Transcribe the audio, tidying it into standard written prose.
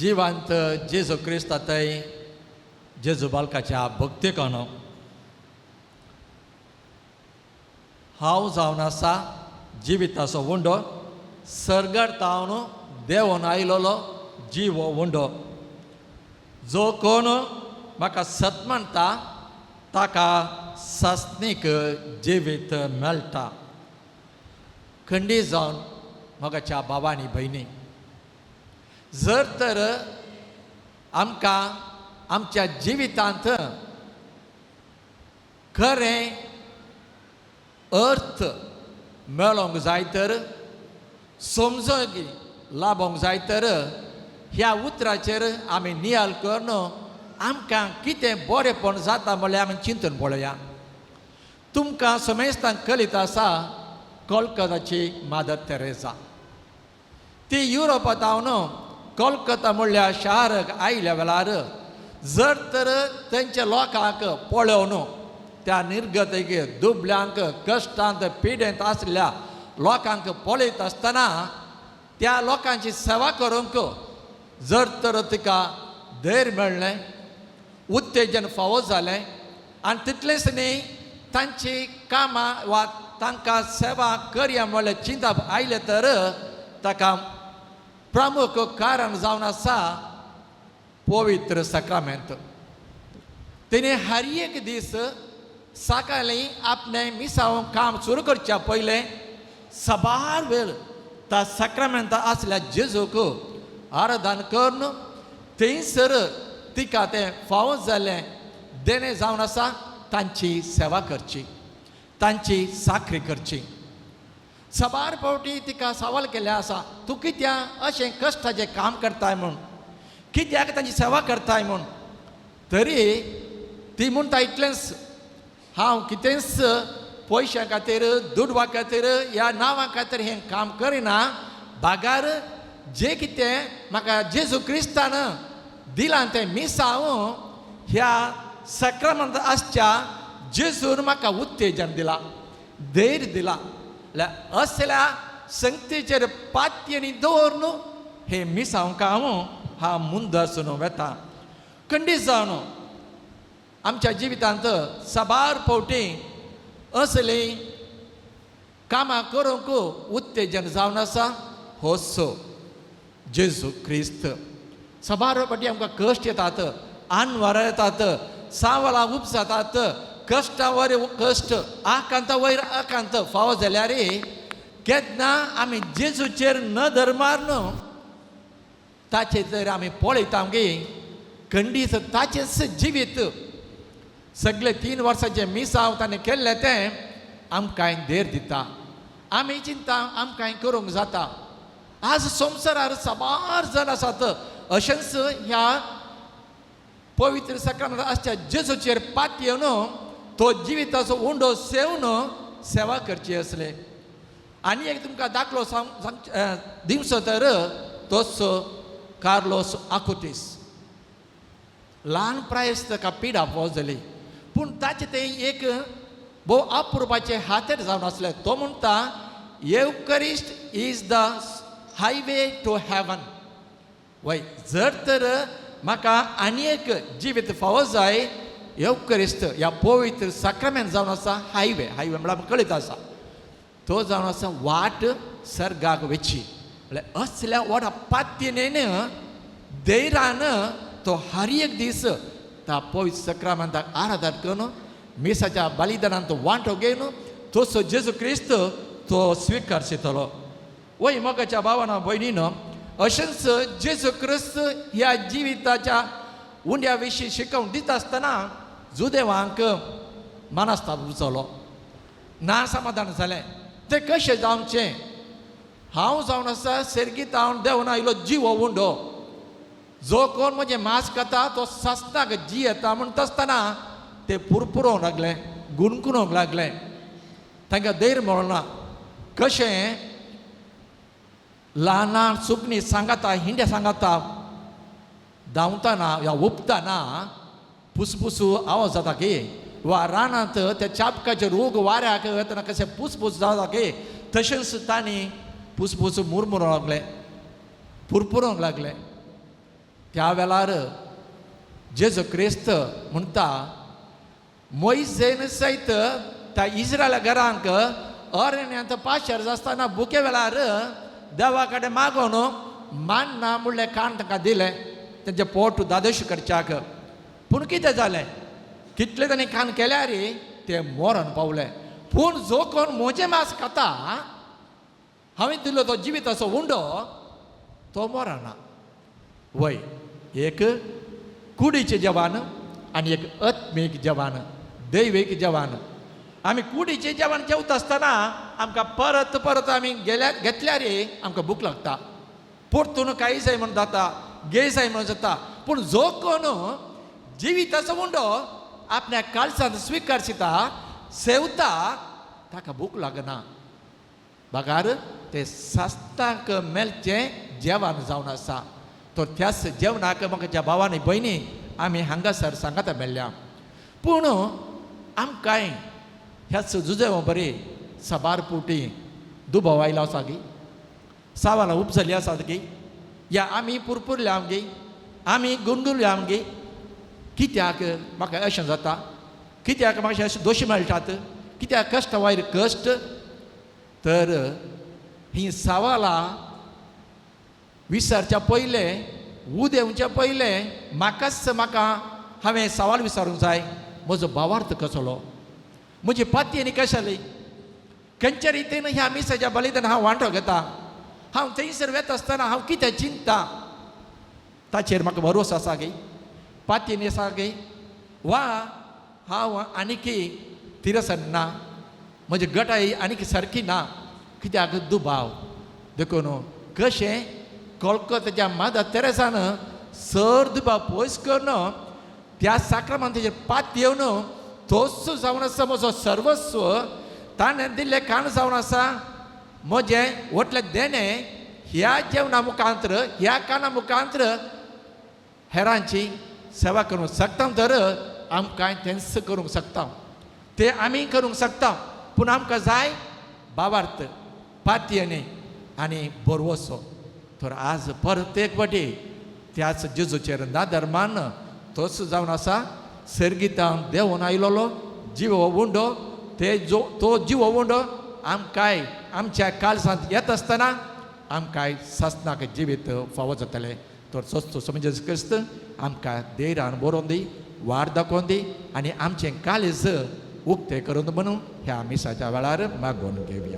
जिवांत जेजू क्रिस्ता थंय जेजू बालकाच्या भक्तीकानो हांव जावन आसा जिविताचो उंडो सर्गार तावन देंवोन आयलोलो जिवो उंडो जो कोण म्हाका सत मानता ताका सासणीक जिवीत मेळटा. खंडी जावन मोगाच्या भावांनी भयणी जर तर आमकां आमच्या जिवितांत खरें अर्थ मेळोंक जाय तर समजूंक लाबोंक जाय तर ह्या उतराचेर आमी नियाळ करून आमकां कितें बरेंपण जाता म्हणल्यार आमी चिंतून पळोवया. तुमकां समेस्तांक कळीत आसा कोलकाताची मादर तेरेजा ती युरोपांत हांव कोलकाता म्हणल्यार शाराक आयल्या वेळार जर तर थंयच्या लोकांक पळोवन त्या निर्गतेक दुबल्यांक कश्टांत पिडेंत आसल्या लोकांक पळयत आसतना त्या लोकांची सेवा करूंक जर तर तिका धैर्य मेळ्ळें, उत्तेजन फावो जालें आनी तितलेंच न्ही तांची कामां वा तांकां सेवा करया म्हणल्यार चिंतप आयलें तर ताका प्रमुख कारण जावन आसा पवित्र साक्रामेंत. तिणें हर एक दीस सकाळीं आपणें मिसांव काम सुरू करच्या पयलें साबार वेळ त्या साक्रामेंता आसल्या जेजूक आराधन करून थंयसर तिका तें फावो जालें देणें जावन आसा तांची सेवा करची, तांची साखरी करची. साबार फावटी तिका सवाल केल्लें आसा तूं कित्याक अशें कश्टाचें काम करताय म्हूण, कित्याक तांची सेवा करताय म्हूण, तरी ती म्हणटा इतलेंच हांव कितेंच पयशां खातीर दुडवा खातीर ह्या नांवा खातीर हें काम करिना, बागार जें कितें म्हाका जेजू क्रिस्तान दिलां तें मिसांव ह्या साक्रामेंत आसच्या जेजून म्हाका उत्तेजन दिलां, धैर्य दिलां. असल्या संगतीचेर पातयेनी दवरून हें मिसांव काम हांव मुंदासून वेता. खंडीत जावन आमच्या जिवितांत साबार फावटी असलीं कामां करूंक उत्तेजन जावन आसा होच जेजू क्रिस्त. साबार फावटी आमकां कश्ट येतात, आनवारां येतात, सावलां उपजातात, कश्टा वयर कश्ट, आकांता वयर आकांत फावो जाल्यार केन्ना आमी जेजूचेर नदर मारून ताचेर जर आमी पळयता की खंडीत ताचेंच जिवीत सगळे 3 वर्सांचें मिसांव ताणें केल्लें तें आमकां धैर्य दिता. आमी चिंता आमकां करूंक जाता. आज संवसारार साबार जाण आसात अशेंच ह्या पवित्र साक्रामेंत आसच्या जेजूचेर पातयेवन तो जिविताचो उंडो सेवन सेवा करची आसले. आनी एक तुमकां दाखलो दिवचो तर तोच कार्लोस आकुतीस. ल्हान प्रायस ताका पिडा फावो जाली पूण ताचें तें एक भोव अप्रुपाचें हातेर जावन आसलें. तो म्हणटा Eucharist is the highway to heaven. वय जर तर म्हाका आनी एक जिवीत फावो जाय येवकरिस्त ह्या पवित्र साक्रामेंत जावन आसा हायवे, हायवे म्हळ्यार कळीत आसा तो जावन आसा वाट सर्गाक वेची. म्हळ्यार असल्या व्हडा पातयेन धैर्यान तो हर एक दीस त्या पवित्र साक्रामेंताक आराधन करून मिसाच्या बलिदानान तो वांटो घेवन तसो जेजू क्रिस्त तो स्विकारशितलो. वय मोगाच्या भावान भयणीन अशेंच जेजू क्रिस्त ह्या जिविताच्या उंड्या विशीं शिकोवन दिता आसतना जुदेवांक मनस्ताप जालो, ना समाधान जालें. तें कशें जावचें, हांव जावन आसा सेर्गीत हांव देंवन आयलो जिवो उंडो, जो कोण म्हजें मांस खाता तो सासणाक जियेता म्हणटा आसतना ते पुरपुरोंक लागले, गुणगुणोंक लागले. तांकां धैर्य मेळना. कशें ल्हान ल्हान सुकणीं सांगाता हिंड्या सांगाता धांवतना वा उबतना पुसपुसू आवाज जाता की वा रानांत त्या चापकाचे रोग वाऱ्याक वतना कशें पुसपूस जाता की तशेंच तांणी पुसपूस मुरमुरोंक लागले, पुरपुरोंक लागले. त्या वेळार जेजू क्रिस्त म्हणटा, मोयजेन सयत त्या इस्रायला घरांक अरण्यांत पाशार आसतना भुके वेळार देवा कडेन मागोन मान्ना म्हणलें खाण तांकां दिलें, तेंचें पोट दादोश करच्याक. पूण कितें जालें, कितलें तांणी खाण केल्यार ते मरण पावले. पूण जो कोण म्हजें मांस खाता, हांवें दिलो तो जिविताचो उंडो, तो मरना. वय, एक कुडीचें जेवण आनी एक आत्मीक जेवण, दैवीक जेवण. आमी कुडीचें जेवण जेवता आसतना आमकां परत परत आमी गेल्या घेतल्यार आमकां भूक लागता, परतून कांय जाय म्हूण जाता, गे जाय म्हूण जाता. पूण जो कोण जिविताचो उंडो आपल्या काळजांत स्विकारता, सेवता, ताका भूक लागना. बगार ते सास्ताक मेळचें जेवण जावन आसा. तर त्याच जेवणाक म्हाका भावानी भयणी आमी हांगासर सांगाता मेळ्ळ्या. पूण आमकांय ह्याच जुजेव बरी साबार पुटी दुबाव आयलो आसा गी, सावालां उपजली आसात गी, या आमी पुरपुरल्या आमगी, आमी गुणगुल्या आमगी, कित्याक म्हाका अशें जाता, कित्याक म्हाका अशें दोश मेळटात, कित्याक कश्ट वयर कश्ट. तर ही सवालां विसरच्या पयलें, उदेवच्या पयलें म्हाकाच म्हाका हांवें सवाल विचारूंक जाय, म्हजो भावार्थ कसलो, म्हजी पातयेनी कशाली, खंयच्या रितीन ह्या मिसाच्या बलिदान हांव वांटो घेता, हांव थंयसर वेता आसतना हांव कितें चिंता, ताचेर म्हाका भरोसो आसा गे, पातयेनी आसा गे, वा हांव आनीकी तिरसन ना, म्हजी गटाय आनीक सारकी ना, कित्याक दुबाव. देखून कशें कोलकोताच्या मादर तेरेसान सर दुबाव पयस करून त्या साक्रामांताचेर पात येवन तोच जावन आसा म्हजो सर्वस्व, ताणें दिल्लें खाण जावन आसा म्हजें वटलें देणें. ह्या जेवणा मुखांत्र, ह्या काना मुखांत्र हेरांची सेवा करूंक शकता, तर आमकां तेंच करूंक शकता, ते आमी करूंक शकता. पूण आमकां जाय भावार्थ, पातयेनी आनी बरवसो. तर आज परत एक फावटी त्याच जेजूचेर नदर मान, तोच जावन आसा सर्गितान देंवून आयलोलो जिवो उंडो. ते जो तो जिवो उंडो आमकांय आमच्या काळजांत येता आसतना आमकांय सासणाक जिवीत फावो जातलें. तर सस्तो समज क्रिस्त आमकां धैर्यान बरोवन दी, वाट दाखोवन दी आनी आमचें काळीज उक्तें करून म्हणून ह्या मिसाच्या वेळार मागोवन घेवया.